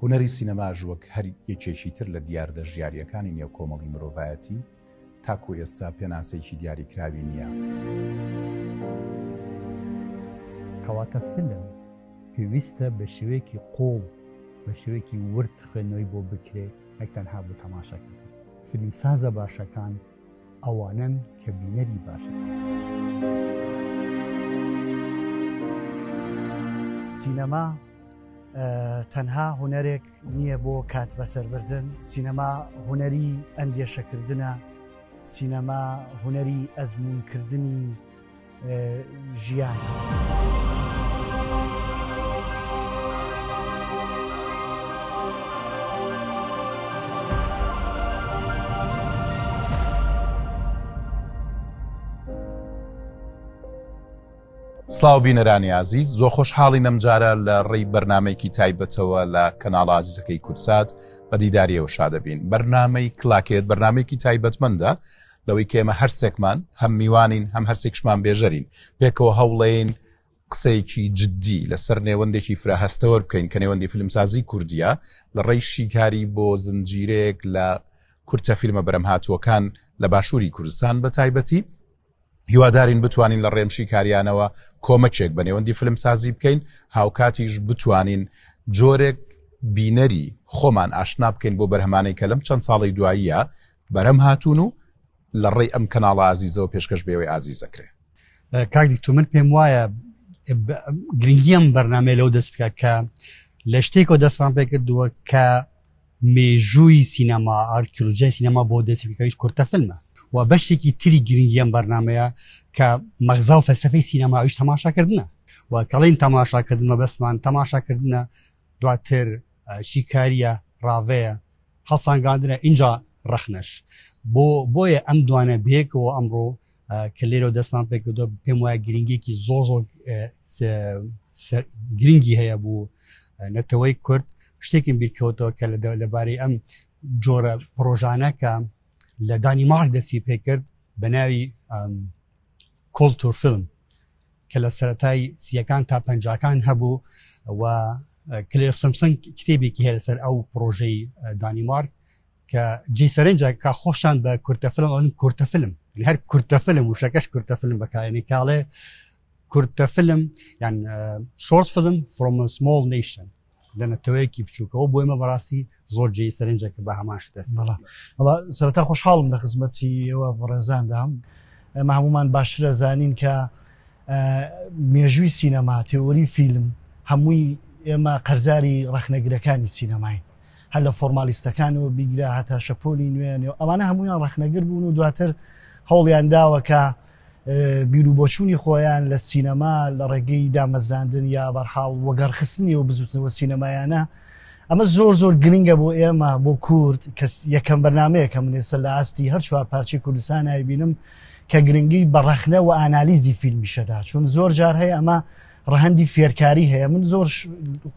هونەری سینەماش وەک هەر یەکێکی تر لە دیاردە ژیارییەکانی نێو کۆمەڵی مرۆڤایەتی، تاکو ئێستا پێناسەیەکی دیاریکراوی نییە. کەواتە فیلم پێویستە بە شێوەیەکی قووڵ، بە شێوەیەکی ورد خوێندنەوەی بۆ بکرێ نەک تەنها بۆ تەماشاکردن. فیلمسازە باشەکان ئەوانەن کە بینەری باشن. سینەما تەنها هونەرێک نییە بۆ کات بەسەربردن، سینەما هونەری ئەندێشەکردنە، سینەما هونەری ئەزموونکردنی ژیانە. سڵاو بینەرانی ئازیز زۆر خۆشحاڵین ئەمجارە لە ڕێی بەرنمەیەکی تایبەتەوە لە کەناڵ ئازیزەکەی کوردسات بە دیداریەوە شادەبین بەرنمەی کلاکێت بەرنمەیەکی تایبەتمەندە لەوەی کە ئێمە هەرسێکمان هەم میوانین هەم هەرسێکشمان بێژەرین پێکەوە هەوڵین قسەیەکی جددی لەسەر نێوەندێکی فرە هەستەوەر بکەین کە نێوەندی فیلمسازی کوردیە لە ڕێی شیکاری بۆ زنجیرەیەک لە کورتە فیلمە بەرەمهاتووەکان لە باشووری کوردستان بە تایبەتی هیوادارین بتوانین لە ڕێم شیکاریانەوە کۆمەکێک بە نێوەندی فیلمسازی بکەین هاوکاتیش بتوانین جۆرێک بینەری خۆمان ئاشنا بکەین بۆ بەرهەمانەی کە لەم چەند ساڵی دواییە بەرەم هاتوون و لە ڕێی ئەم کەناڵە ئازیزەوە پێشکەش بێوەی ئازیزەکرێ. کاک دکتۆر من پێم وایە گرنگی ئەم بەرنامەیە لەوە دەست بکات کە لە شتێکەوە دەستمان پێ کردووە کە مێژووی سینەما ئارکیۆلۆژیای سینەما بۆ دەستی پێکەویش کورتە فیلمە و بەشێکی تری گرنگی ئەم بەرنمەیە کە مەغزا و فەلسفەی سینەما ئەویش تەماشاکردنە و کەڵین تەماشاکردن مەبەستمان تەماشاکردنە دواتر شیکاریە ڕاڤەیە هەڵسانگاندنە ئینجا ڕەخنەش بۆ بۆیە ئەم دوانە بێکەوە ئەمڕۆ کە لێرەوە دەستمان پێکردووە پێم وایە گرنگێکی زۆر زۆر گرنگی هەیە بوو نەتەوەی کورد شتێکم بیرکەوتەوە کە لەبارەی ئەم جۆرە پرۆژانە کە لە دانیمارک دەستی پێکرد بە ناوی کۆلتور فیلم کە لە سەتای سیەکان تا پەنجاکان هەبوو و کلێر سمسن کتێبێکی هەیە لەسەر ئەو پرۆژەی دانیمارک کە جێی سەرنجە کە خۆشان بە کورتە فیلم ئەڵێن کورتە فیلم هەر کورتە فیلم وشەکەش کورتە فیلم بەکارێنی کاڵێ کورتە فیلم یان شۆرت فیلم فرۆم سمۆڵ نیشن لە نەتەوەیەکی بچووکەوە بۆ ئێمە بەڕاستی زۆر جێی سەرنجە کە بە هەمان شت دەست بەڵا سەرەتا خۆشحاڵم لە خزمەتی ئێوە بەڕێزاندام ئێمە هەمومان باشترە زانین کە مێژووی سینەما تێۆری فیلم هەمووی ئێمە قەرزاری ڕەخنەگرەکانی سینەماین هەر لە فۆرمالیستەکانەوە بیگرە هەتا شەپۆلی نوێ نێو ئەوانە هەمویان ڕەخنەگر بوون و دواتر هەوڵیان داوە کە بیر و بۆچوونی خۆیان لە سینەما لە ڕێگەی دامەزراندن یا بەرحاڵ وەگەڕخستنی و بزوتنەوە سینەمایانە ئەمە زۆر زۆر گرنگە بۆ ئێمە بۆ کورد کە یەکەم بەرنمەیە کە من ئێستا لە ئاستی هەر چوار پارچەی کوردستان نایبینم کە گرنگی بە ڕەخنە و ئانالیزی فیلمیشەدا چون زۆر جار هەیە ئەمە ڕەهەندی فێرکاری هەیە من زۆر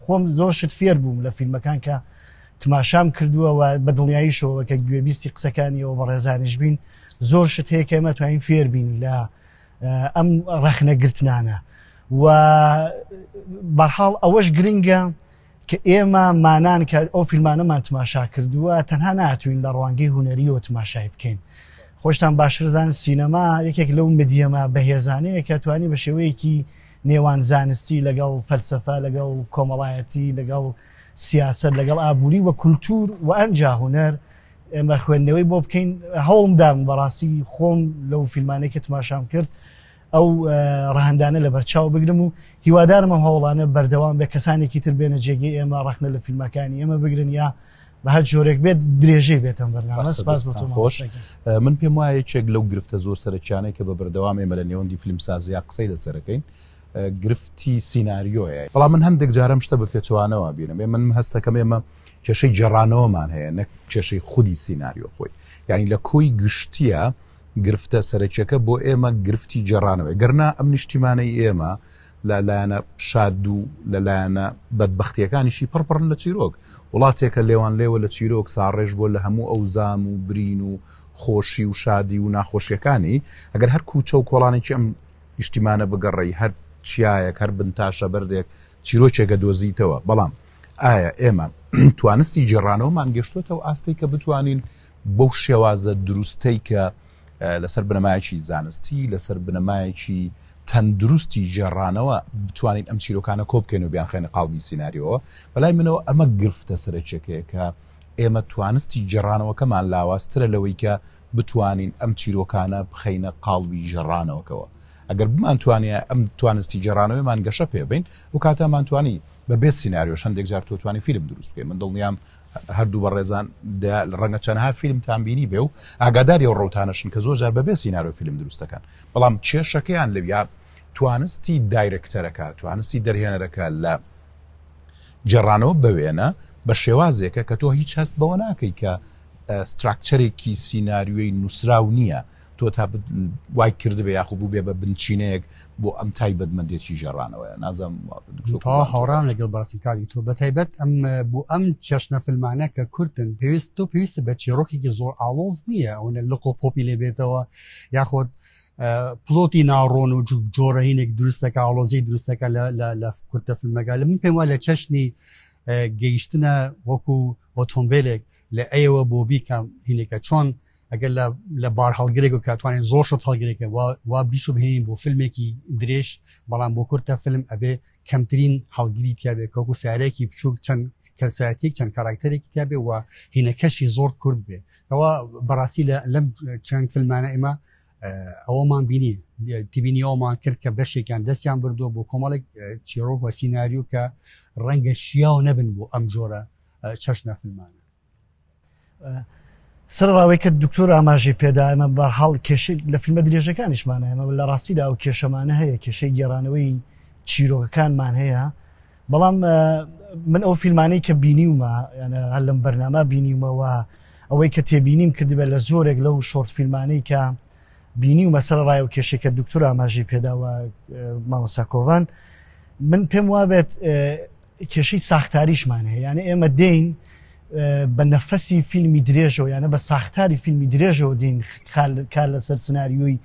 خۆم زۆر شت فێر بووم لە فیلمەکان کە تماشام کردووە و بە دڵنیاییشەوە کە گوێبیستی قسەکانیەوە بە ڕێزانیش بین زۆر شت هەیە کە ئێمە توانین فێر بین لە ئەم ڕەخنەگرتنانە و بەرحاڵ ئەوەش گرنگە کە ئێمە مانان کە ئەو فیلمانەمان تماشا کردووە تەنها ناتوین لە ڕوانگەی هونەریەوە تماشای بکەین خۆشتان باشترزان سینەما یەکێک لەو مدیەمە بەهێزانەیە کە توانی بە شێوەیەکی نێوان زانستی لەگەڵ فەلسەفە لەگەڵ کۆمەڵایەتی لەگەڵ سیاست لەگەڵ ئابووری و کولتور و ئەنجا هونەر ئێمە خوێندنەوەی بۆ بکەین هەوڵمدام بەڕاستی خۆم لەو فیلمانەی کە تماشام کرد ئەو ڕەهەندانە لەبەرچاو بگرم و هیوادارم ئەم هەوڵانە بەردەوام بێت کەسانێکی تر بێنە جێگەی ئێمە ڕەخنە لە فیلمەکانی ئێمە بگرن یا بە هەر جۆرێک بێت درێژەی بێتم بەرنامە سپاس بۆ تۆ خۆش من پێم وایە یەکێک لەو گرفتە زۆر سەرەکیانەی کە بە بەردەوام ئێمە لە نێوەندی فیلمسازیا قسەی لەسەرەکەین گرفتی سیناریۆیە بەڵام من هەندێک جارم شتە بە پێچەوانەوە بینم ئێ من هەستەکەم ئێمە کێشەی گێڕانەوەمان هەیە نەک کێشەی خودی سیناریۆ خۆی یعنی لە کۆی گشتیە گرفتە سەرەکیەکە بۆ ئێمە گرفتی گێڕانەوەیە گەرنا ئەم نیشتیمانەی ئێمە لە لایەنە شاد و لە لایەنە بەدبەختیەکانیشی پڕ پڕن لە چیرۆک وڵاتێکە لێوان لێوە لە چیرۆک ساڕێژ بووە لە هەموو ئەو زام و برین و خۆشی و شادی و ناخۆشیەکانی ئەگەر هەر کوچە و کۆڵانێکی ئەم نیشتیمانە بگەڕێی هەر چیایەک هەر بنتاشە بەردێک چیرۆکێکە دۆزیتەوە بەڵام ئایا ئێمە. توانستی گێڕانەوەمان گەشتوەتەوە ئاستێک کە بتوانین بەو شێوازە دروستەی کە لەسەر بنەمایەکی زانستی، لەسەر بنەمایەکی تەندروستی گێڕانەوە بتوانین ئەم چیرۆکانە کۆ بکەین و بیانخەینە قاڵبی سیناریۆوە. بەلای منەوە ئەمە گرفتە سەرەکیەکەیە کە ئێمە توانستی گێڕانەوەکەمان لاوازترە لەوەی کە بتوانین ئەم چیرۆکانە بخەینە قاڵبی گێڕانەوەکەوە. ئەگەر بمانتوانیایە ئەم توانستی گێڕانەوەیمان گەشە پێ بەین، ئەو کاتە ئەمانتوانی بەبێ سیناریۆش هەندێک جار تۆ توانی فیلم دروست بکەی. من دڵنیام هەردوو بەڕێزان ڕەنگە چەندها فیلمتان بینی بێ و ئاگاداری ئەو ڕەوتانەشن کە زۆر جار بەبێ سیناریۆ فیلم دروست دەکەن بەڵام کێشەکەیان لەویا توانستی دایرکتەرەکە توانستی دەرهێنەرەکە لە گێڕانەوە بەوێنە بە شێوازێکە کە تۆ هیچ هەست بەوە ناکەی کە ستراکچەرێکی سیناریۆی نووسراو نییە تۆ تا وای کردبێ یاخو بووبێ بە بنچینەیەک بۆ ئەم تایبەتمەندێتی ژێڕانەوەیە نازانم دکتۆر تا هاوڕام لەگەڵ بەڕاستی کاک تۆ بە تایبەت ئەم بۆ ئەم چەشنە فیلمانە کە کورتن پێویست تۆ پێویستە بە چیرۆکێکی زۆر ئاڵۆز نییە ئەوەنە لق و پۆپی لێ بێتەوە یاخود پلۆتی ناڕۆن و جۆرەهینێک دروستەکە ئاڵۆزی دروستەکە لە کورتە فیلمەکە لە من پێم وا لە چەشنی گەیشتنە وەکو ئۆتۆمبیلێک لە ئەوە بۆ بیکەم هینێکە چۆن ئەگەر لە لە بار هەڵگرێک و کاتوانین زۆر شت هەڵگرێکە وا بیش و بهێنین بۆ فیلمێکی درێژ بەڵام بۆ کورتە فیلم ئەبێ کەمترین هەڵگری تیاابێ کۆکو سارێکی بچووک چەند کەسایەتێک چەند کاراکتەرێکی تیاابێ و هینەکەشی زۆر کورت بێ ئەوە بەڕاستی لە لەم چەند فیلمانە ئێمە ئەوەمان بینی تبینی ئەومان کرد کە بەشێکیان دەستیان بردووە بۆ کۆمەڵێک چیرۆک و سیناریو کە ڕەنگە شیاو نەبن بۆ ئەم جۆرە چەشنە فیلمانە. سەرەڕای ئەوەی کە دکتۆر ئاماژەی پێدا ئێمە بەرحاڵ کێشەی لە فیلمە درێژەکانیشمان ئێمە لە ڕاستیدا ئەو کێشەمانە هەیە کێشەی گێڕانەوەی چیرۆکەکانمان هەیە بەڵام من ئەو فیلمانەی کە بینیومە هەر لەم بەرنامە بینیومەوە ئەوەی کە تێبینیم کردبێت لە زۆرێک لەو شۆرت فیلمانەی کە بینیومە سەر ڕای و کێشەی کە دکتۆر ئاماژەی پێداوە مامۆستا کۆڤان من پێم وابێت کێشەی ساختاریشمان هەیە یانە ئێمە دێین بە نەفەسی فیلمی درێژەوە یانە بە ساختاری فیلمی درێژەوە دین کار لەسەر سناریۆی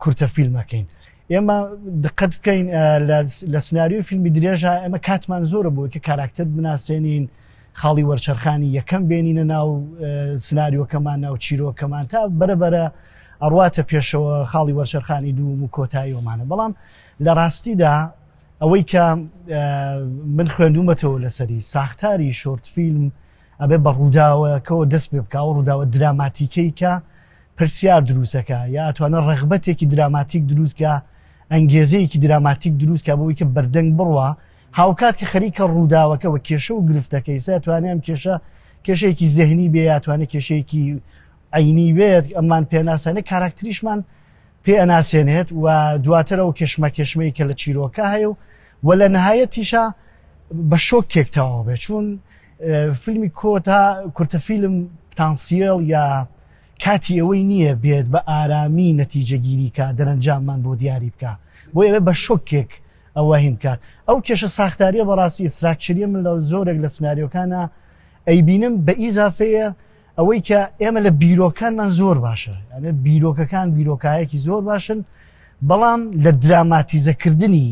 کورتە فیلمەکەین ئێمە دقت بکەین لە سناریۆی فیلمی درێژە ئێمە کاتمان زۆرە بۆ کە کاراکتەر بناسێنین خاڵی وەرچەرخانی یەکەم بێنینە ناو سناریۆکەمان ناو چیرۆکەمان تا بەرەبەرە ئەڕواتە پێشەوە خاڵی وەرچەرخانی دووم و کۆتاییەوەمانە بەڵام لە ڕاستیدا ئەوەی کە من خوێندومەتەوە لەسەری ساختاری شۆرت فیلم ئەبێ بە ڕووداوەکەەوە دەست پێ بکە و ڕووداوە دراماتیکەی کە پرسیار دروستەکە یا ئەتوانە ڕغبەتێکی دراماتیک دروستکە ئەنگێزەیەکی دراماتیک دروستکە بۆی کە بەردەنگ بڕوا هاوکات کە خەریکە ڕووداوەکە و کێشە و گرفتەکەی سا توانێ ئەم کێشە کێشەیەکی زهنی بێ یاتوانێت کێشەیەکی عینی بێت ئەمان پێناسانە کاراکتریشمان پێ ئەناسێنێت و دواتر ئەو کێشمەکێشمەی کە لە چیرۆکە هەیە و و لە نهایەتیشا بە شۆکێک تەواو بێت چون فیلمی کۆتا کورتە فیلم پتانسیێل یا کاتی ئەوەی نییە بێت بە ئارامی نەتیجەگیری کا دەرەنجاممان بۆ دیاری بکە بۆ ئێمە بە شۆکێک ئەوە هین بکات ئەو کێشە ساختاریە بەڕاستی structure ە من لە زۆرێک لە سناریۆکانە ئەیبینم بە ئیزافەیە ئەوەی کە ئێمە لە بیرۆکانمان زۆر باشە یانە بیرۆکەکان بیرۆکایەکی زۆر باشن بەڵام لە دراماتیزەکردنی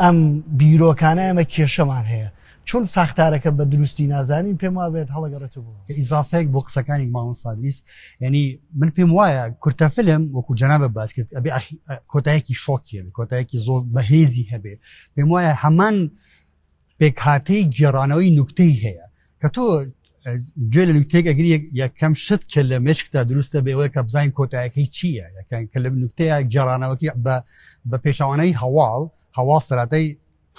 ئەم بیرۆکانە ئێمە کێشەمان هەیە چون ساختارەکە بە دروستی نازانین پێم وابێت هەڵەگەڕێت بوو ئیزافەیەک بۆ قسەکانی مامۆستا ئیدریس ینی من پێم وایە کورتە فیلم وەکو جەنابە باس کرد ئەبێ کۆتایەکی شۆکی هەبێ کۆتایەکی زۆر بەهێزی هەبێ پێم وایە هەمان پێکهاتەی گێڕانەوەی نوکتەی هەیە کە تۆ گوێ لە نوکتێک ئەگری یەکەم شت کە لە مێشکتا دروستە بێەوەی کە بزانین کۆتایەکەی چییە یەکەن کە لە نوکتەیە گێڕانەوەکی بە بە پێچوانەی هەواڵ هەواڵ سەراتای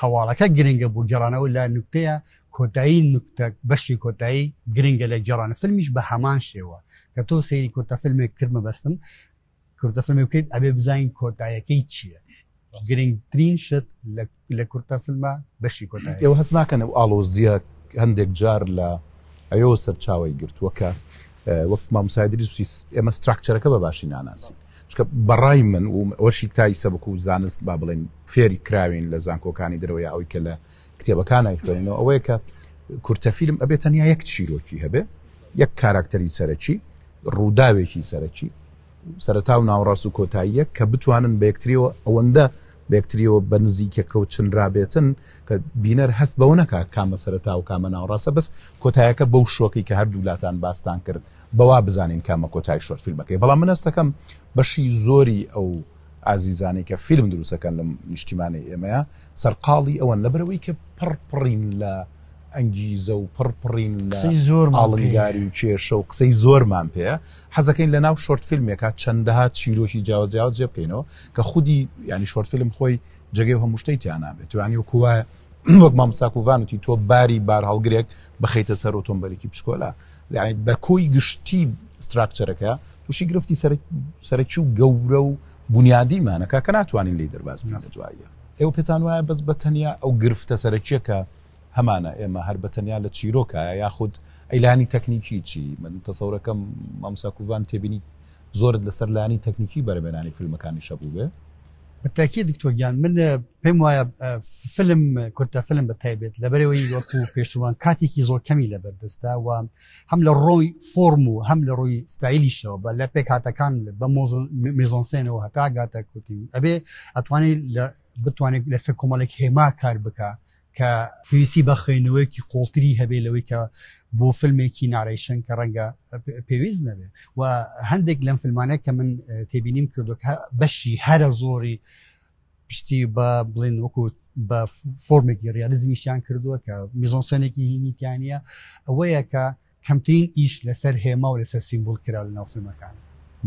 هەواڵەکە گرنگە بۆ گێڕانەوە لە نوکتەیە کۆتایی نوکتە بەشی کۆتایی گرنگە لە گێڕانە فیلمیش بە هەمان شێوە کە تۆ سەیری کورتە فیلمێک کرد مەبەستم کورتە فیلمێک بکەیت ئەبێ بزانین کۆتایەکەی چییە گرنگترین شت لە کورتە فیلمە بەشی کۆتایی ئێوە هەست ناکەن ئەو ئاڵۆزییە هەندێک جار لە ئەوێوە سەرچاوەی گرتووە کە وەک مامۆستا ئیدریس وتی ئێمە structure ەکە بە باشی ناناسین چونکە بەڕای من و ئەوەشی تا ئیسە وەکو زانست با بڵێن فێری کراوین لە زانکۆکانی دەرەوە یا ئەوەی کە لە کتێبەکان ئەیخوێنینەوە ئەوەیە کە کورتە فیلم ئەبێ تەنیا یەک چیرۆکی هەبێ یەک کاراکتەری سەرەکی ڕووداوێکی سەرەکی سەرەتا و ناوەڕاست و کۆتاییەک کە بتوانن بە یەکتریەوە ئەوەندە بەیەکتریەوە بە نزیکەکە و چنرابێتن کە بینەر هەست بەوە نەکا کامە سەرەتا و کامە ناوەڕاستە بەس کۆتایەکە بەو شۆکەی کە هەردوو لاتان باستان کرد بەوا بزانین کامە کۆتای شۆرت فیلمەکەی بەڵام من هەستەکەم بەشی زۆری ئەو ئازیزانەی کە فیلم دروستەکەن لەم نیشتیمانەی ئێمەیە سەرقاڵی ئەوەن لەبەرەوەی کە پڕ پڕین لە ئەنگیزە و پڕ پڕین لە ئاڵنگاری و کێشە و قسەی زۆرمان پێیە حەزەکەین لە ناو شۆرت فیلمێکا چەندەها چیرۆکی جیاواز جیاواز جێ بکەینەوە کە خودی ینی شۆرت فیلم خۆی جێگەی هەموو شتەی تیا نابێت توانی وەکو وایە وەک مامۆستا کوڤان وتی تۆ باری بار هەڵگرێک بخەیتە سەر ئۆتۆمبیلێکی بچکۆلە یعنی بە کۆی گشتی structure ەکە تووشی گرفتی سەرەکی و گەورە و بنیادیمانەکە کە ناتوانین لی دەرباز بین لە دواییە ئێوە پێتان وایە بەس بە تەنیا ئەو گرفتە سەرەکیەکە هەمانە ئێمە هەر بە تەنیا لە چیرۆکایە یاخود ئەیلانی تەکنیکی چی من تەسەورەکەم مامۆستا کوڤان تێبینی زۆرت لەسەر لانی تەکنیکی بەرەبێنانی فیلمەکانی شەبوو بێ بەتاکی دکتۆر گیان من پێم وایە فیلم کورتە فیلم بە تایبێت لەبەرەوەی وەکو پێشوان کاتێکی زۆر کەمی لەبەردەستە و هەم لە ڕۆی فۆرم و هەم لە ڕووی ستایلیشەوە بە لە پێکهاتەکان بە mise en scène ەوە هەتا گاتە کورتی ئەبێ ئەتوانێت بتوانێت لەسەر کۆمەڵێک هێما کار بکە کە پێویستی بە خوێندنەوەیەکی قوڵتری هەبێ لەوەی کە بۆ فیلمێکی narration کە ڕەنگە پێویست نەبێ و هەندێک لەم فیلمانە کە من تێبینیم کردو کە بەشی هەرە زۆری پشتی بە بڵێن وەکو بە فۆرمێکی ڕیالیزمیشیان کردووە کە mise en scène ێکی هینیتیانە ئەوەیە کە کەمترین ئیش لەسەر هێما و لەسەر سیمبول کرا لە ناو فیلمەکان.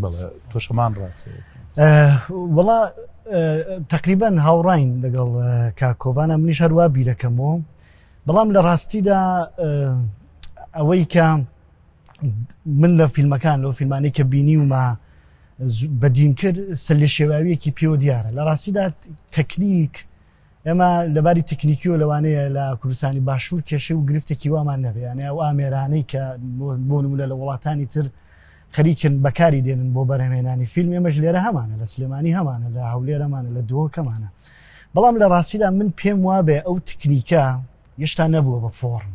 بەڵێ تۆش هەمان ڕات. وەڵا تقریبا هاوڕاین لەگەڵ کاک کۆڤانە منیش هەروە بیرەکەمەوە بەڵام لە ڕاستیدا ئەوەی کە من لە فیلمەکان لەو فیلمانی کە بینیومە بەدیم کرد سەر لە شێواویەکی پێوە دیارە لە ڕاستیدا تەکنیک ئێمە لەباری تەکنیکیەوە لەوانەیە لە کوردستانی باشوور کێشەی و گرفتێکی وامان نەبێ یانە ئەو ئامێرانەی کە بۆ نمونە لە وڵاتانی تر خەریکن بەکاری دێنن بۆ بەرهەمێنانی فیلم ئێمەش لێرە هەمانە لە سلێمانی هەمانە لە هەولێر هەمانە لە دهۆک هەمانە بەڵام لە ڕاستیدا من پێم وابێ ئەو تکنیکە هێشتا نەبووە بە فۆرم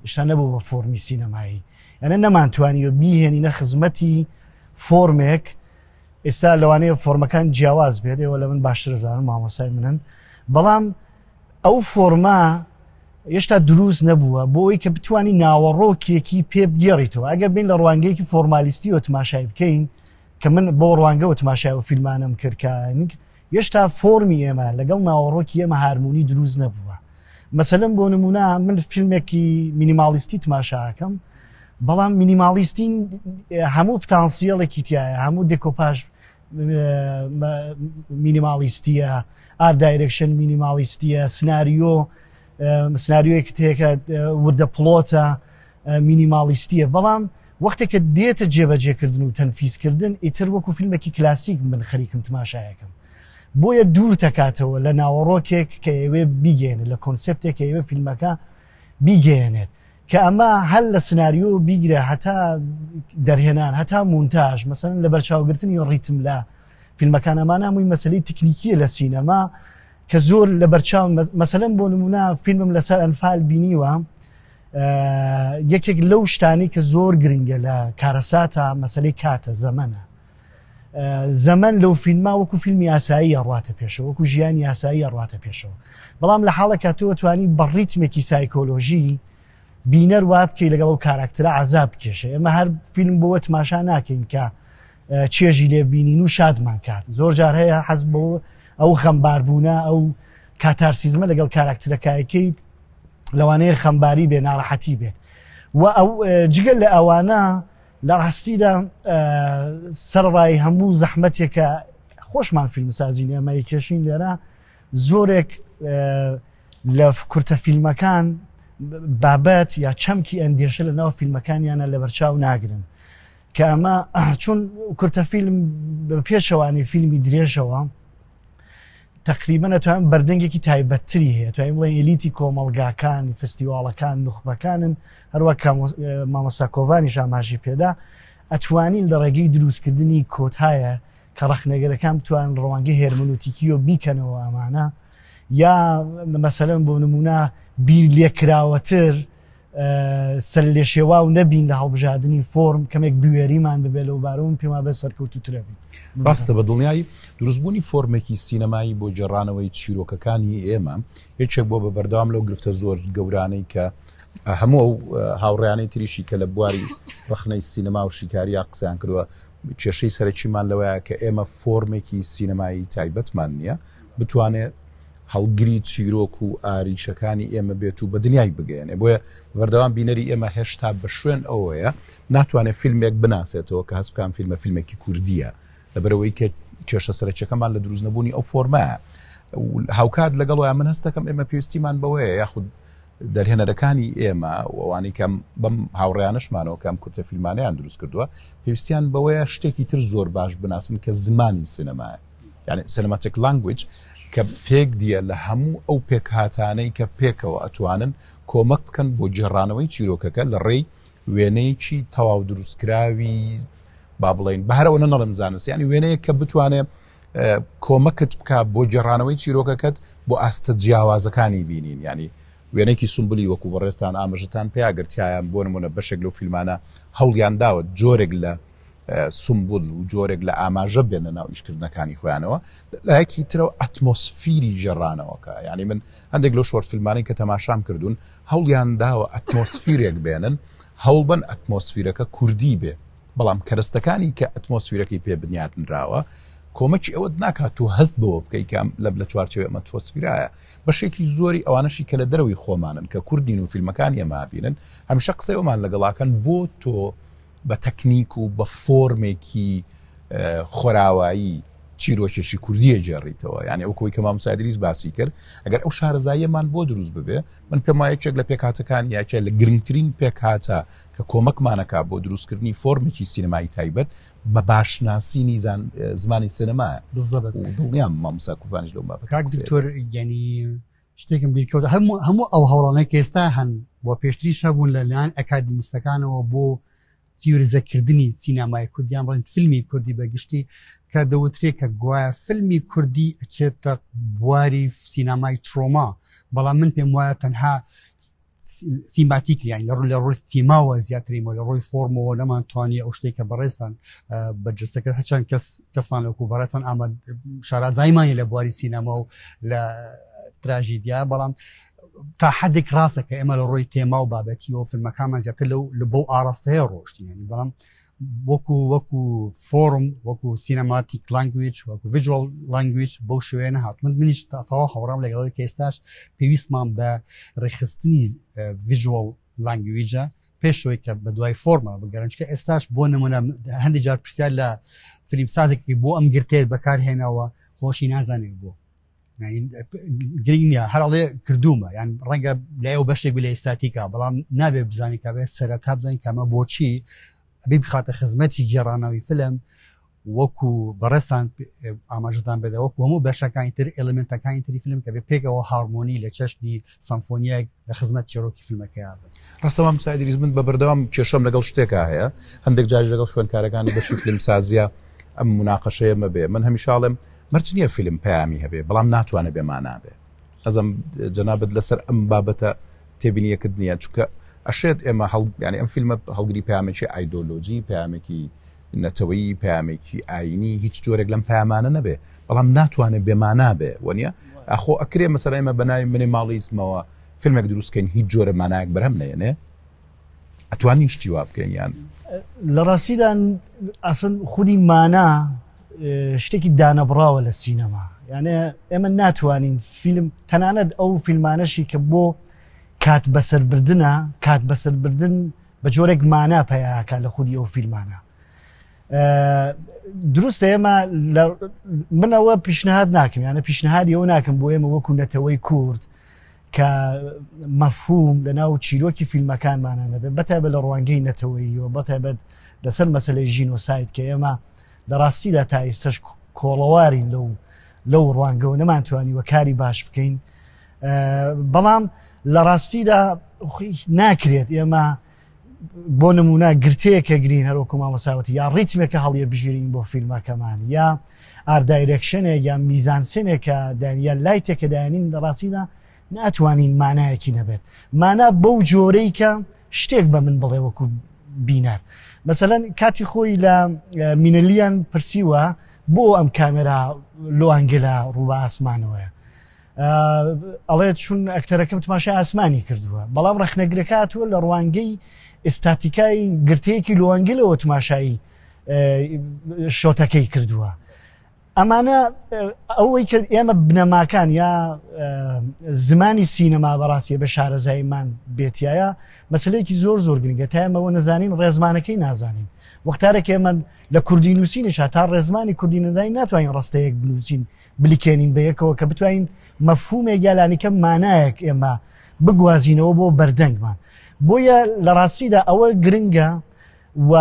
هێشتا نەبوو بە فۆرمی سینەمایی یانە نەمانتوانیوە بیهێنینە خزمەتی فۆرمێک ئێستا لەوانەیە فۆرمەکان جیاواز بێت ئێوە لە من باشتر زانن مامۆسای منن بەڵام ئەو فۆرما هێشتا دروست نەبووە بۆ ئەوی کە بتانی ناوەڕۆکێکی پێ بگێڕیتەوە ئەگەر بین لە ڕوانگەیەکی فۆرمالیستی و تماشای بکەین کە من بۆ ڕوانگەوە تماشای و فیلمانم کرد کە هێشتا فۆرمی ئێمە لەگەڵ ناوەڕۆکی ئێمە هارمۆنی دروست نەبووە مەسەلەن بۆ نمونە من فیلمێکی مینیمالیستی تماشاکەم بەڵام مینیمالیستی هەموو پتانسیەڵێکی تایە هەموو découpage مینیمالیستیە art direction مینیمالیستیە سناریۆ سناریۆیەک تێکە وردە plot ە مینیمالیستیە بەڵام وەختێک کە دێتە جێبەجێکردن و تەنفیزکردن ئیتر وەکو فیلمێکی کلاسیک من خەریکم تماشایەکەم بۆیە دوور تەکاتەوە لە ناوەڕۆکێک کە ئێوێ بیگەێنێت لە کۆنسپتێک کە ئێوە فیلمەکە بیگەێنێت کە ئەمە هەر لە سناریۆ بیگرە هەتا دەرهێنان هەتا مونتاژ مەسەن لە بەرچاوگرتنی ڕیتم لە فیلمەکان ئەمانە هەمووی مەسلەی تکنیکیە لە سینەما کە زۆر لە بەرچاو مەسەلەن بۆ نمونە فیلمم لەسەر ئەنفال بینیوە یەکێک لەو شتانی کە زۆر گرنگە لە کارەساتە مەسلەی کاتە زەمەنە زەمەن لەو فیلما وەکو فیلمی یاسایی ئەڕاتە پێشەوە وەکو ژیانی یاسایی ئەڕاتە پێشەوە بەڵام لە حاڵێکا تۆ توانی بە ڕیتمێکی سایکۆلۆژی بینەر وا بکەی لەگەڵ ئەو کاراکتەرە عذاب بکێشە ئێمە هەر فیلم بۆ تماشا ناکەین کە چێژی لێ بینین و شادمان کات زۆر جار هەیە حەز بۆ ئەو خەمباربوونە ئەو کاتارسیزمە لەگەڵ کاراکتەرەکایکەیت لەوانەیە خەمباری بێ ناڕەحەتی بێت و ئەو جگە لە ئەوانە لە ڕاستیدا سەرڕای هەموو زەحمەتێکە خۆشمان فیلمسازین ئێمە یکێشین لێرە زۆرێک لە کورتە فیلمەکان بابەت یا چەمکی ئەندێشە لە ناو فیلمەکانیانە لەبەرچاو ناگرن کە ئەمە چون کورتە فیلم بە پێچەوانی فیلمی درێژەوە تقریبا ئەتوانم بەردەنگێکی تایبەتتری هەیە توانین بڵێن ئێلیتی کۆمەڵگاکان فستیواڵەکان نوخبەکانن هەروە مامۆستا کۆڤانی ئاماژی پێدا ئەتوانین لە ڕێگەی دروستکردنی کۆتایە کە ڕەخنەگەرەکان بتوان ڕوانگەی هێرمنوتیکیەوە بیکەنەوە ئەمانە یا مەسەلەن بۆ نمونە بیر لێکراوەتر. سەرلێشێواو نەبین لە هەڵبژاردنی فۆرم، کەمێک بوێریمان ببێت لەو بارەوە، من پێم وابێ سەرکەوتووترە بین. ڕاستە، بە دڵنیایی دروستبوونی فۆرمێکی سینەمایی بۆ گێڕانەوەی چیرۆکەکانی ئێمە یەکێک بووە بە بەردەوام لەو گرفتە زۆر گەورانەی کە هەموو ئەو هاوڕێیانەی تریشی کە لە بواری ڕەخنەی سینەما و شیکارییا قسەیان کردووە، کێشەی سەرەکیمان لەوەیە کە ئێمە فۆرمێکی سینەمایی تایبەتمان نییە بتوانێت هەڵگری چیرۆک و ئاریشەکانی ئێمە بێت و بە دنیای بگەیەنێ. بۆیە بەردەوام بینەری ئێمە هێشتا بە شوێن ئەوەیە ناتوانێت فیلمێک بناسێتەوە کە هەست بکەم فیلمە فیلمێکی کوردیە، لەبەرئەوەی کە کێشە سەرەکیەکەمان لە دروست نەبوونی ئەو فۆرمایە. هاوکات لەگەڵ وایە من هەستەکەم ئێمە پێویستیمان بەوەیە یاخود دەرهێنەرەکانی ئێمە و ئەوانەی کە بەم هاوڕێیانەشمانەوە کە ئەم کورتە فیلمانەیان دروست کردووە پێویستیان بەوەیە شتێکی تر زۆر باش بناسن کە زمانی سینەمایە، یعنی cinematic language، کە پێک دیە لە هەموو ئەو پێکهاتانەی کە پێکەوە ئەتوانن کۆمەک بکەن بۆ گێڕانەوەی چیرۆکەکە لە ڕێی وێنەیەکی تەواو دروستکراوی با بڵین بە هەرەوە نەڵێم زانست، یعنی وێنەیەک کە بتوانێت کۆمەکت بکە بۆ گێڕانەوەی چیرۆکەکەت بۆ ئاستە جیاوازەکانی بینین. ینی وێنەیەکی سومبلی وەکو بەڕێزتان ئاماژەتان پیا گرتیایە، بۆ نمونە بەشێک لەو فیلمانە هەوڵیان داوە جۆرێک لە سومبول و جۆرێک لە ئاماژە بێنە ناو ئیشکردنەکانی خۆیانەوە. لایەکی ترەوە ئەتمۆسفیری گێڕانەوەکە، یعنی من هەندێک لەو short فیلمانەی کە تەماشام کردوون هەوڵیان داوە ئەتمۆسفیرێک بێنن، هەوڵبن ئەتمۆسفیرەکە کوردی بێ، بەڵام کەرەستەکانی کە ئەتمۆسفیرەکەی پێ بنیاتنراوە کۆمەکی ئەوەت ناکات تۆ هەست بەوە بکەی کە لە لە چوارچێوەی ئەم ئەتمۆسفیرایە. بەشێکی زۆری ئەوانەشی کە لە دەرەوەی خۆمانن کە کوردین و فیلمەکانی ئێمە ئەبینن هەمیشە قسەی ئەومان لەگەڵاکەن بۆ تۆ بە تەکنیک و بە فۆرمێکی خۆراوایی چیرۆکێکی کوردیە گێڕیتەوە. یعنی ئەو کۆی کە مامۆستا ئیدریس باسی کرد، ئەگەر ئەو شارەزاییەمان بۆ دروست ببێ، من پێم وایە یەکێک لە پێکهاتەکان یاکێ لە گرنگترین پێکهاتە کە کۆمەکمانەکا بۆ دروستکردنی فۆرمێکی سینەمایی تایبەت بە باشناسینی زمانی سینەمایە. بالضبط. و دڵنیام مامۆستا کوڤانیش لەو بابەتە کاک قسەیە. دکتۆر، یعنی شتێکم بیرکەوت، هەموو ئەو هەوڵانەی کە ئێستا هەن بۆ پێشتریش هەبوون لەلایەن ئەکادیمیستەکانەوە بۆ تیۆریزەکردنی سینەمای کوردی یان بڵێن فیلمی کوردی بەگشتی، کە دەوترێ کە گوایە فیلمی کوردی ئەچێتە بواری سینەمای ترۆما، بەڵام من پێم وایە تەنها thematically، یان لە ڕووی تیماوە زیاترین و لە ڕووی فۆرمەوە نەمانتوانی ئەو شتێک کە بەڕێزتان بەرجەستەکرد. هەرچەند کەسمان وەکو بەڕێزتان ئاماد شارازایمانی لە بواری سینەما و لە تراژیدیا، بەڵام تا حدێک ڕاستە کە ئێمە لە ڕووی تێما و بابەتیەوە فیلمەکانمان زیاتر لەو لە بۆ ئاراستەیە ڕۆشتین، یعنی بەڵام وەکو فۆرم، وەکو cinematic language، وەکو visual language بەو شوێنە نەهات. من منیش تەواو هاوڕام لەگەڵ کە ئێستاش پێویستمان بە ڕێکخستنی visual language ە پێشەوەی کە بە دوای فۆرمە بگەرن. چونکە ئێستاش بۆ نمونە هەندێک جار پرسیار لە فیلمسازێکی بۆ ئەم گرتەیەت بەکارهێناوە، خۆشی نازانێت بۆ، گرنگ نییە، هەر ئەڵێ کردوومە، یان ڕەنگە لای ئەو بەشێک بێ لە ئێستاتیکا، بەڵام نابێ بزانین کە بێت سەرەتا بزانین کەمە بۆچی ئەبێ بخاتە خزمەتی گێڕانەوەی فیلم. وەکو بەڕێزتان ئاماژەتان بێتە وەکو هەموو بەشەکانی تر، ئێلمنتەکانی تری فیلم کە بێ پێکەوە هارمۆنی لە چەشنی سەمفۆنیایەک لە خزمەت چیرۆکی فیلمەکەیا بن. ڕاستە مامۆستا ئیدریس، من بە بەردەوام کێشەم لەگەڵ شتێکا هەیە، هەندێک جاریش لەگەڵ خوێندکارەکانی بەشی فیلمسازیە ئەم مناقەشەیە مەبێ. من هەمیشە ئەڵێم مەرج نییە فیلم پەیامی هەبێ، بەڵام ناتوانێت بێ مانا بێ. ئەزم جەنابت لەسەر ئەم بابەتە تێبینیەکت نییە؟ چونکە ئەشێت ئێمە هەڵ یعنی ئەم فیلمە هەڵگری پەیامێکی ئایدۆلۆژی، پەیامێکی نەتەوەیی، پەیامێکی ئاینی، هیچ جۆرێک لەم پەیامانە نەبێ، بەڵام ناتوانێت بێمانا بێ، وەنیە؟ ئاخۆ ئەکرێ مەسەلەن ئێمە بە ناوی منیماڵیزمەوە فیلمێک دروستکەین هیچ جۆرە مانایەک بەرهەم نەیەنێ؟ ئەتوانین شتی وا بکەین یان؟ لە ڕاستیدا ئەسڵ خودی مانا شتێکی دانەبڕاوە لە سینەما، یانێ ئێمە ناتوانین فیلم، تەنانەت ئەو فیلمانەشی کە بۆ کات بەسەربردنە، کات بەسەربردن بە جۆرێک مانا پەیاکە لە خودی ئەو فیلمانە. دروستە ئێمە منەوە پیشنهاد ناکەم، یانە پیشنهادی ئەو ناکەم بۆ ئێمە وەکو نەتەوەی کورد کە مەفهوم لە ناو چیرۆکی فیلمەکانمانە نەبێت، بەتایبەت لە ڕوانگەی نەتەوەییەوە، بەتایبەت لەسەر مەسلەی ژینۆساید کە ئێمە لە ڕاستیدا تا ئێستاش کۆڵەوارین لەو ڕوانگەوە، نەمانتوانیوە کاری باش بکەین. بەڵام لە ڕاستیدا ناکرێت ئێمە بۆ نمونە گرتەیەکە گرین هەروەکو مامۆساوتی یا ڕیتمێکە هەڵیە بژیرین بۆ فیلمەکەمان یا art direction ێک یا میزانسێنێکە دانیا light ێکە دایانین، لە ڕاستیدا ناتوانین مانایەکی نەبێت مانا بەو جۆرەی کە شتێک بە من بڵێ وەکو بینەر مەسەلەن کاتی خۆی لە مینەلیان پرسیوە بۆ ئەم کامێرا لۆ angle ە ڕوو بە ئاسمانەوەیە ئەڵێ چون ئەکتەرەکەم تماشای ئاسمانی کردووە بەڵام ڕەخنەگرەکە هاتووە لە ڕوانگەی ئستاتیکای گرتەیەکی low angle ەوە تماشایی shot ەکەی کردووە ئەمانە ئەوەی کە ئێمە بنەماکان یا زمانی سینەما بەڕاستیە بە شارەزاییمان بێتایە مەسلەیەکی زۆر زۆر گرنگە تا ئێمەوە نەزانین ڕێزمانەکەی نازانین وەختارێک ئێمە لە کوردی نووسینیشا تا ڕێزمانی کوردی نەزانین ناتوانین ڕستەیەک بنووسین بلکێنین بە یەکەوە کە بتوانین مەفهومێک یا لانیکەم مانایەک ئێمە بگوازینەوە بۆ بەردەنگمان بۆیە لە ڕاستیدا ئەوە گرنگە و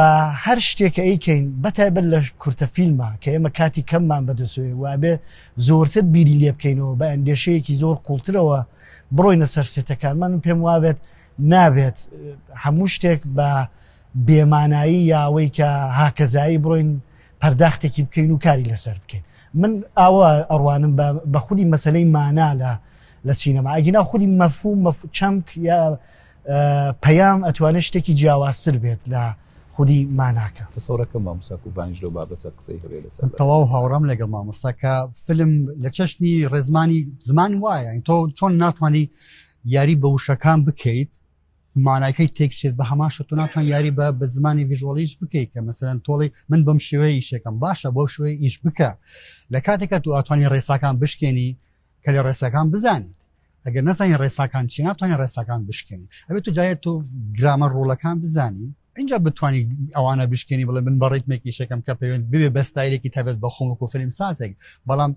هەر شتێک کە ئەیکەین بەتایبەت لە کورتە فیلما کە ئێمە کاتی کەممان بەدەسۆێ و ئەبێ زۆرتر بیری لێ بکەینەوە بە ئەندێشەیەکی زۆر قوڵترەوە بڕۆینە سەر سێتەکانمان من پێم وابێت نابێت هەموو شتێک بە بێمانایی یاوەی کە هاکەزایی بڕۆین پەرداختێکی بکەین و کاری لەسەر بکەین من ئاوا ئەڕوانم بە خودی مەسلەی مانا لە لە سینەما ئەگینا خودی مەفهوم چەمک یا پەیام ئەتوانێت شتێکی جیاوازتر بێت لە خودی ماناکە. تەسەورەکەم مامۆستا کوڤانیش لەو بابەتە قسەی هەبێ لەسەر من تەواو هاوڕام لەگەڵ مامۆستا کە فیلم لە چەشنی ڕێزمانی زمان وایە یانی تۆ چۆن ناتوانانی یاری بە وشەکان بکەیت ماناکەی تێکچێت بە هەمان شت تۆ ناتوان یاری بە بە زمانی visual یش بکەیت کە مەسەرەن تۆڵی من بەم شێوەیە ئیشەکەم باشە بەو شێوەیە ئیش بکە لە کاتێکە تو ئەتوانی ڕێساکان بشکێنی کە لە ڕێساکان بزانیت ئەگەر نەزانی ڕێساکان چی ناتوانانی ڕێساکان بشکێنی ئەبێت تو جایێت تۆ grammar rule ەکان بزانی اینجا بتانی ئەوانە بشکێنی بڵێ من بە ڕیتمێکی شەکەم کە پەیوەند ببێ بە ستایلێکی تایبەت بە خۆم وەکو فیلم سازێک بەڵام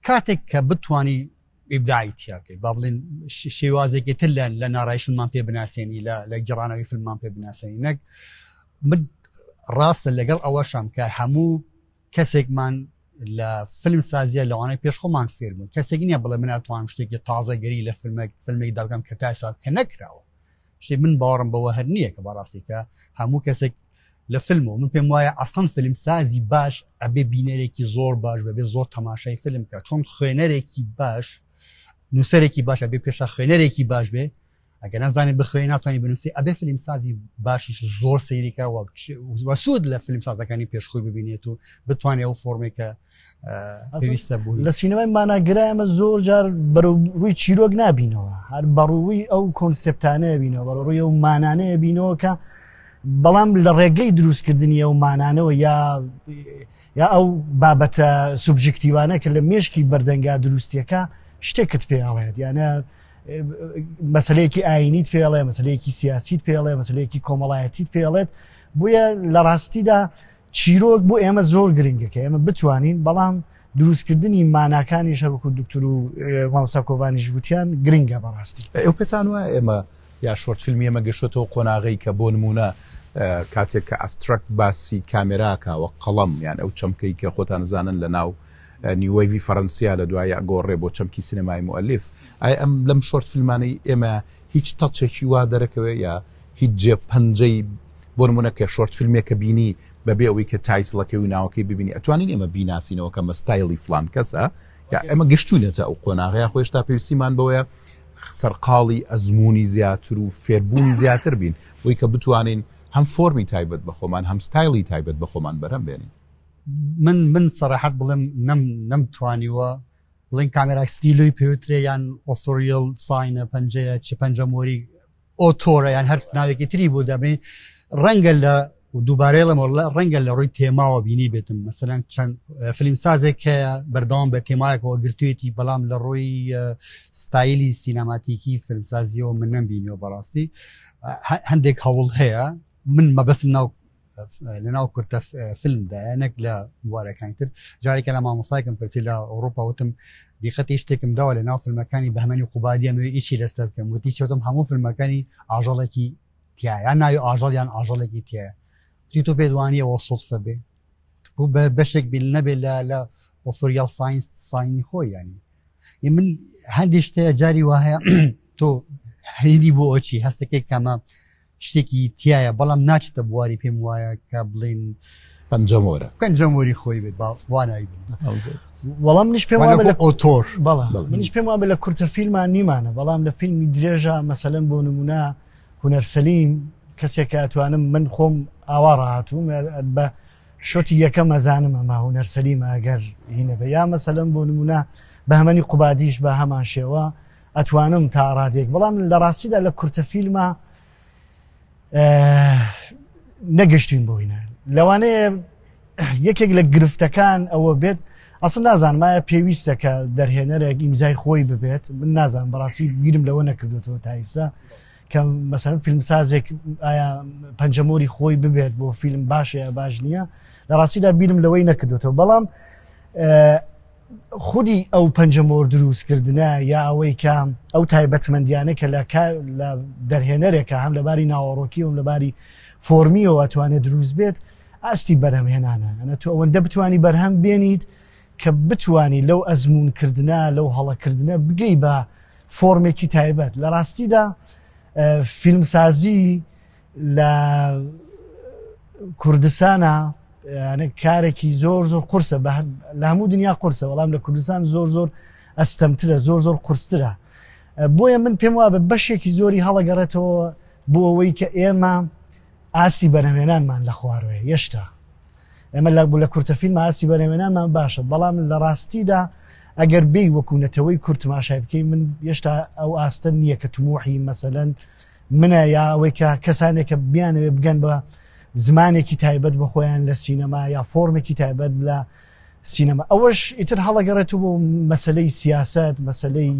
کاتێک کە بتانی ئیبداعی تیاکەی با بڵێن شێوازێکی تر لە لە narration مان پێ بناسێنی لە لە گێڕانەوەی فیلممان پێ بناسێنی نەک من ڕاستە لەگەڵ ئەوەشم کە هەموو کەسێکمان لە فیلم سازیە لەوانەیە پێش خۆمان فێر بوون کەسێک نییە بڵێ من ئەتوانم شتێکی تازەگەری لە فیلمێک فیلمێک دابکەم کە تا ئێستا کە نەکراوە شتێک من باوەڕم بەوە هەر نییە کە بەڕاستی کە هەموو کەسێک لە فیلمەوە من پێم وایە ئەسڵەن فیلم سازی باش ئەبێ بینەرێکی زۆر باش بەبێ زۆر تەماشای فیلم کە چۆن خوێنەرێکی باش نووسەرێکی باش ئەبێ پێشە خوێنەرێکی باش بێ ئەگەر نازانێت بخوێنێ ناتوانانی بنووسی ئەبێ فیلم سازی باشیش زۆر سەیریکە وە سوود لە فیلم سازەکانی پێشخۆی ببینێت و بتوانێت ئەو فۆرمێکە پێویستە بوو لە سینەمای ماناگرا ئێمە زۆر جار بەرەو ڕووی چیرۆک نابینەوە هەر بەڕووی ئەو concept انەیە بینەوە بەڕووی ئەو مانانەیە بینەوە کە بەڵام لە ڕێگەی دروستکردنی ئەو مانانەوە یا یا ئەو بابەتە سوبژێکتیوانە کە لە مێشکی بەردەنگا دروستیەکە شتێکت پێ ئەڵێت یانە مەسلەیەکی ئاینیت پێڵێ مەسلەیەکی سیاسیت پێڵێ مەسلەیەکی کۆمەڵایەتیت پێڵێت بۆیە لە ڕاستیدا چیرۆک بۆ ئێمە زۆر گرنگە کە ئێمە بتوانین بەڵام دروستکردنی ماناکانی شەرکو دکتور و مامۆستا کۆڤانیش گوتیان گرنگە بەڕاستی ئەو پێتان وایە ئێمە یا short فیلمی ئێمە گەشتەوە قۆناغەی کە بۆ نمونە کاتێک کە abstract باسی کامێراکە وە قەڵەم یان ئەو چەمکەی کە خۆتان زانن لە ناو new wave ی فەرەنسیا لە دوای ئەگۆڕێ بۆ چەمکی سینەمای موئەلیف ئایا ئەم لەم short فیلمانەی ئێمە هیچ touch ێکی وا دەرەکەوێ یا هیچ جێ پەنجەی بۆ نمونە کە short فیلمێکە بینی بەبێ ئەوەی کە title ەکەی و ناوەکەی ببینی ئەتوانین ئێمە بیناسینەوە کە مە ستایلی فلان کەسە یا ئێمە گەشتوینەتە ئەو قۆناغە یا خۆ هێشتا پێویستیمان بەوەیە سەرقاڵی ئەزمموی زیاتر و فێربوونی زیاتر بین بۆی کە بتوانین هەم فۆرمی تایبەت بە خۆمان هەم ستایلی تایبەت بە خۆمان بەرهەم بێنین. من من سەراحەت بڵێم نەم نەمتوانیوە بڵێن کامێرا ستیلۆی پێوترێ یان authorial sign ە پەنجەیە چ پەنجە مۆری auteur ە یان هەر ناوێکی تری بۆ دابنێ ڕەنگە لە دووبارەی لەمەوە ڕەنگە لە ڕووی تێماوە بینی بێتم مەسەلەن چەند فیلم سازێک هەیە بەردەوام بە تێمایەکەوە گرتوێتی بەڵام لە ڕووی ستایلی سینەماتیکی فیلمسازیەوە من نەمبینیەوە بەڕاستی هەندێک هەوڵ هەیە من مەبەستم ناو لەناو کورتە فیلمدایە نەک لە بوارەکانی تر جارێکە لە مامۆستایکم پرسی لە ئەوروپا وتم دیقەتی شتێکم داوە لە ناو فیلمەکانی بەهمەنی قوبادی ئەمەوێ ئیشی لەسەر بکەم وتی چۆتم هەموو فیلمەکانی ئاژەڵێکی تایە یان ناوی ئاژەڵ یان ئاژەڵێکی تایە وتی تۆ پێت وانییە وە سوتفە بێ بۆ بە بەشێک بیل نەبێ لە لە authorial signs sign ی خۆی ینی من هەندێک شتەیە جاری وایە تۆ هیدی بۆ ئەوچی هەستەکەی کەمە شتێکی تایە بەڵام ناچێتە بواری پێم وایە کە بڵین پەنجەمۆرە پەنجەمۆری خۆی بێت با وانایی بن. وەڵام منیش پێم وابێ لە auteur بەڵێ منیش پێم وابێ لە کورتە فیلمان نیمانە بەڵام لە فیلمی درێژە مەسەلەن بۆ نمونە هونەر سەلیم کەسێکە ئەتوانم من خۆم ئاوا ڕاهاتووم بە shot ی یەکەم ئەزانم ئەمە هونەر سەلیمە ئەگەر هینە بە یا مەسەلەن بۆ نمونە بەهمەنی قوبادیش بە هەمان شێوە ئەتوانم تا ڕادێک بەڵام لە ڕاستیدا لە کورتە فیلمە نەگەشتین بۆ هینە لەوانەیە یەکێک لە گرفتەکان ئەوە بێت ئەسڵ نازانم ئایا پێویستە کە دەرهێنەرێک ئیمزای خۆی ببێت من نازانم بەڕاستی بیرم لەوە نەکردوێتەوە تا ئیستا کە مەسەن فیلمسازێک ئایا پەنجەمۆری خۆی ببێت بۆ فیلم باشە یا باش نییە لە ڕاستیدا بیرم لەوەی نەکردوێتەوە بەڵام خودی ئەو پەنجەمۆر دروستکردنە یا ئەوەی کە ئەو تایبەتمەندیانە کە لە لە دەرهێنەرێکە هەم لەباری ناوەڕۆکی و لەباری فۆرمیەوە ئەتوانێت دروست بێت ئاستی بەرهەمهێنانە ئەە تۆ ئەوەندە بتانی بەرهەم بێنیت کە بتانی لەو ئەزمونکردە لەو هەڵەکردنە بگەی بە فۆرمێکی تایبەت لە ڕاستیدا فیلمسازی لە کوردستانە کارێکی زۆر زۆر قورسە لە هەموو دنیا قورسە بەڵام لە کوردستان زۆر زۆر ئەستەمترە زۆر زۆر قورسترە بۆیە من پێم وابە بەشێکی زۆری هەڵەگەڕێتەوە بۆ ئەوەی کە ئێمە ئاستی بەرهەمێنانمان لە خواروێ یشتا ئێمە لە لە کورتە فیلم ئاستی بەرهەمێنانمان باشە بەڵام لە ڕاستیدا ئەگەر بێی وەکو نەتەوەی کورد تماشای بکەی من یشتا ئەو ئاستە نییە کە تموحی مەسەلەن منە یا ئەوەی کە کەسانێک کە بیانەوێ بگەن بە زمانێکی تایبەت بە خۆیان لە سینەما یا فۆرمێکی تایبەت لە سینەما ئەوەش ئیتر هەڵەگەڕێت بۆ مەسلەی سیاست مەسلەی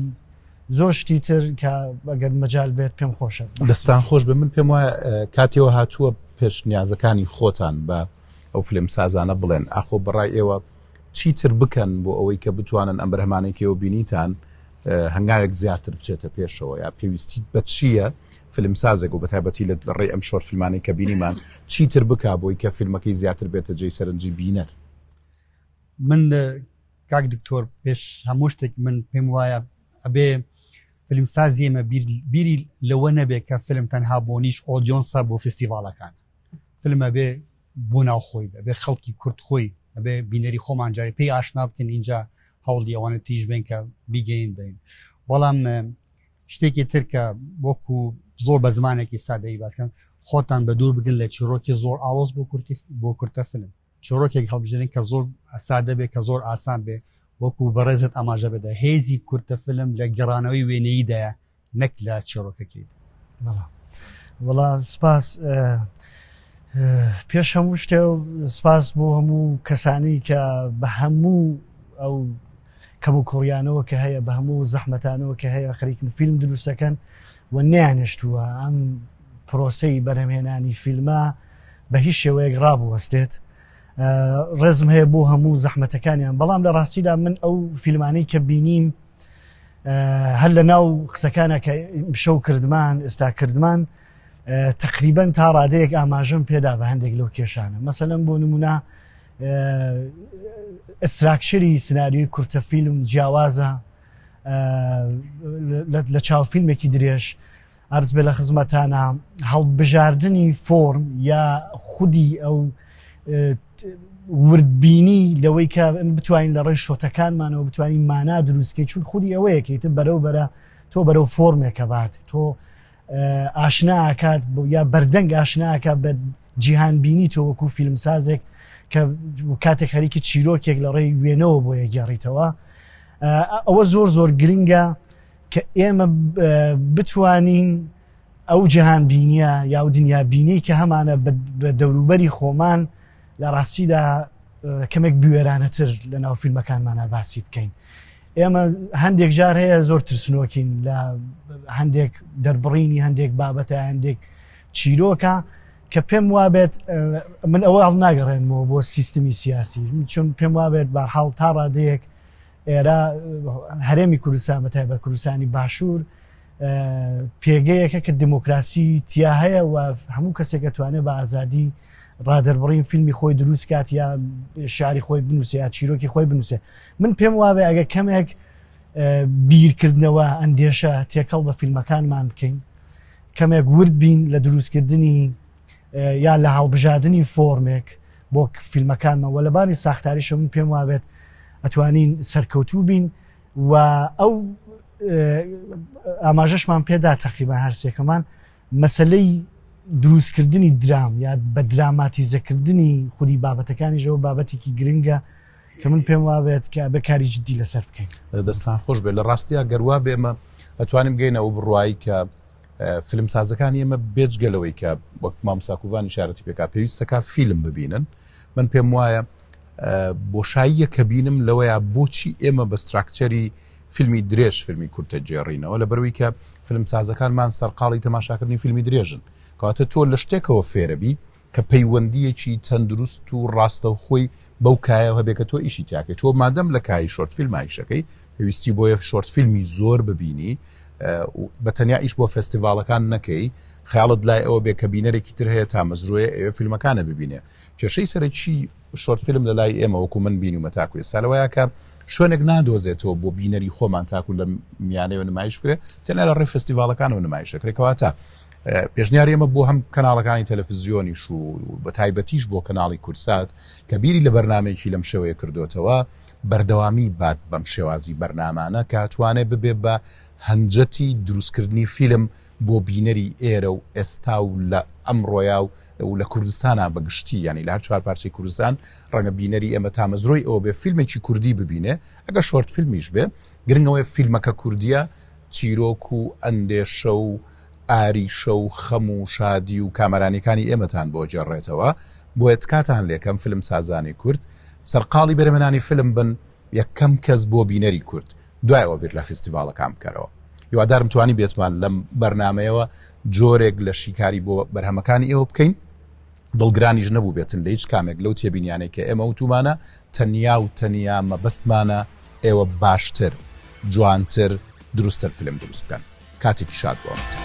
زۆر شتی تر کە ئەگەر مەجال بێت پێم خۆشە. دەستان خۆش بێ من پێم وایە کاتیەوە هاتووە پێشنیازەکانی خۆتان بە ئەو فلم سازانە بڵێن ئاخۆ بەڕای ئێوە چیتر بکەن بۆ ئەوەی کە بتوانن ئەم بەرهەمانەی کێوە بینیتان هەنگاوێک زیاتر بچێتە پێشەوە یا پێویستیت بە چییە فیلمسازێک و بەتایبەتی لە ڕێی ئەم short فیلمانەی کە بینیمان چیتر بک بۆی کە فیلمەکەی زیاتر بێتە جێی سەرنجی بینەر؟ من کاک دکتۆر پێش هەموو شتێک من پێم وایە ئەبێ فیلمسازی ئێمە بیری لەوە نەبێ کە فیلم تەنها بۆ niche audience ە بۆ فستیڤاڵەکان فیلم ئەبێ بۆ ناو خۆی بێ خەڵکی کورد خۆی ئەبێ بینەری خۆمان جارێ پێی ئاشنا بکەن اینجا هەوڵی ئەوانە تیژ بین کە بیگەین بین بەڵام شتێکی تر کە وەکو زۆر بە زمانێکی سادەی باسکەن خۆتان بە دوور بگرن لە چیرۆکی زۆر ئاڵۆز بۆ کورتی بۆ کورتە فیلم چیرۆکێک هەڵبژێرن کە زۆر سادە بێ کە زۆر ئاسان بێ وەکو بەڕێزت ئاماژە بەدا هێزی کورتە فیلم لە گەڕانەوەی وێنەییدایە نەک لە چیرۆکەکەی. وەڵا سپاس پێش هەموو شتێ سپاس بۆ هەموو کەسانی کە بە هەموو ئەو کەم و کوڕیانەوە کە هەیە بە هەموو زەحمەتانەوە کە هەیە خەریکن فیلم دروستەکەن و نیانێشتووە ئەم پرۆسەی بەرهەمهێنانی فیلمە بە هیچ شێوەیەک ڕابوەستێت ڕێزم هەیە بۆ هەموو زەحمەتەکانیان بەڵام لە ڕاستیدا من ئەو فیلمانەی کە بینیم هەر لە ناو قسەکانە کە شەو کردمان ئێستا کردمان تقریبان تا ڕادەیەک ئاماژەم پێدا بە هەندێک لەو کێشانە مەسەلەن بۆ نمونە structure ی سناریۆی کورتە فیلم جیاوازە لە چاو فیلمێکی درێژ عەرز بێ لە خزمەتانا هەڵبژاردنی فۆرم یا خودی ئەو وردبینی لەوەی کە بتوانین لە ڕێی shot ەکانمانەوە بتوانین مانا دروستکەین چون خودی ئەوەیە کە بەرەو بەرە تۆ بەرەو فۆرمێکە بات تۆ ئاشنا ئاکات یا بەردەنگ ئاشنا ئاکات بە جیهانبینی تۆ وەکو فیلمسازێک کە کاتێک خەریکی چیرۆکێک لە ڕێی وێنەوە بۆ یەگێڕیتەوە ئەوە زۆر زۆر گرنگە کە ئێمە بتوانین ئەو جیهانبینیە یا و دنیابینی کە هەمانە بە دەوروبەری خۆمان لە ڕاستیدا کەمێک بوێرانەتر لە ناو فیلمەکانمانە باسی بکەین. ئێمە هەندێک جار هەیە زۆر ترسنۆکین لە هەندێک دەربڕینی هەندێک بابەتە هەندێک چیرۆکە کە پێم وابێت من ئەوە هەڵناگەڕێنمەوە بۆ سیستمی سیاسی چون پێم وابێت بارحاڵ تا ڕادەیەک ئێرە هەرێمی کوردستان بە تایبەت کوردستانی باشوور پێگەیەکە کە دیموکراسی تیا هەیە و هەموو کەسێک دەتوانێت بە ئازادی ڕادەربڕین فیلمی خۆی دروست کات یا شاری خۆی بنووسێ یا چیرۆکی خۆی بنووسێ من پێم وابێ ئەگەر کەمێک بیرکردنەوە ئەندێشە تێکەڵ بە فیلمەکانمان بکەین کەمێک ورد بین لە دروستکردنی یا لە هەڵبژاردنی فۆرمێک بۆ فیلمەکانمە وە لەباری ساختاریشە من پێم وابێت ئەتوانین سەرکەوتوو بین و ئەو ئاماژەشمان پێدا تەقریبا هەرسێکەمان مەسلەی دروستکردنی درام یا بە دراماتیزەکردنی خودی بابەتەکانیشەوە بابەتێکی گرنگە کە من پێم وابێت کە بە کاری جدی لەسەر بکەین. دەستان خۆش بێت لە ڕاستیا گەروا بێمە ئەتوانین بگەینە ئەو بڕوایی کە فیلمسازەکانی ئێمە بێجگە لەوەی کە وەک مامۆستا کوڤان ئیشارەتی پێکا پێویستەکە فیلم ببینن من پێم وایە بۆشاییە کە بینم لەوەیە بۆچی ئێمە بە ستراکچەری فیلمی درێژ فیلمی کورتە گێڕینەوە لە بەروی کە فیلمسازەکانمان سەرقاڵی تەماشاکردنی فیلمی درێژن کەواتە تۆ لە شتێکەوە فێرەبی کە پەیوەندییەکی تەندروست و ڕاستەوخۆی بەو کایەوە هەبێ کە تۆ ئیشی تیاکەی تۆ مادەم لە کایی شۆرت فیلم ئیشەکەی پێویستی بۆیە شۆرت فیلمی زۆر ببینی بە تەنیا ئیش بۆ فێستیڤاڵەکان نەکەی خیاڵت لای ئەوە بێ کە بینەرێکی تر هەیە تامەزرۆیە ئەوێ فیلمەکانە ببینێ کێشەی سەرەکی شۆرت فیلم لە لای ئێمە وەکو من بینیومە تاکو ئێستا لەوەیە کە شوێنێک نادۆزێتەوە بۆ بینەری خۆمان تاکو لە میانەوە نمایش بکرێت تەنیا لە ڕێ فێستیڤاڵەکانەوە نمایش دەکرێت کەواتە پێشنیاری ئێمە بۆ هەم کەناڵەکانی تەلەفزیۆنیش و بە تایبەتیش بۆ کەناڵی کوردسات کە بیری لە بەرنمەیەکی لەم شێوەیە کردوتەوە بەردەوامی بات بەم شێوازی بەرنامانە کە توانێت ببێ بە هەنجەتی دروستکردنی فیلم بۆ بینەری ئێرە و ئێستا و لە ئەمڕۆیا و و لە کوردستانە بە گشتی ینی لە هەر چوار پارچەی کوردستان ڕەنگە بینەری ئێمە تامەزرۆی ئەوە بێ فیلمێکی کوردی ببینێ ئەگەر شۆرت فیلمیش بێ گرنگەوەی فیلمەکە کوردیە چیرۆک و ئەندێشە و ئاریشە و خەم و شادی و کامەرانیەکانی ئێمەتان بۆ گێڕێتەوە، بۆیە تکاتان لێکەم فیلم سازانی کورد سەرقاڵی بەرهەمهێنانی فیلم بن یەکەم کەس بۆ بینەری کورد دوای ئەوە بیر لە فیستیڤاڵەکان بکەرەوە. هیوادارم توانی بێتمان لەم بەرنامەیەوە جۆرێک لە شیکاری بۆ بەرهەمەکانی ئێوە بکەین. دڵگرانیش نەبووبێتن لە هیچ کامێک لەو تێبینیانەی کە ئێمە وتومانە، تەنیا و تەنیا مەبەستمانە ئێوە باشتر، جوانتر، دروستتر فیلم دروست بکەن. کاتێکی شاد بۆ هەمووتان.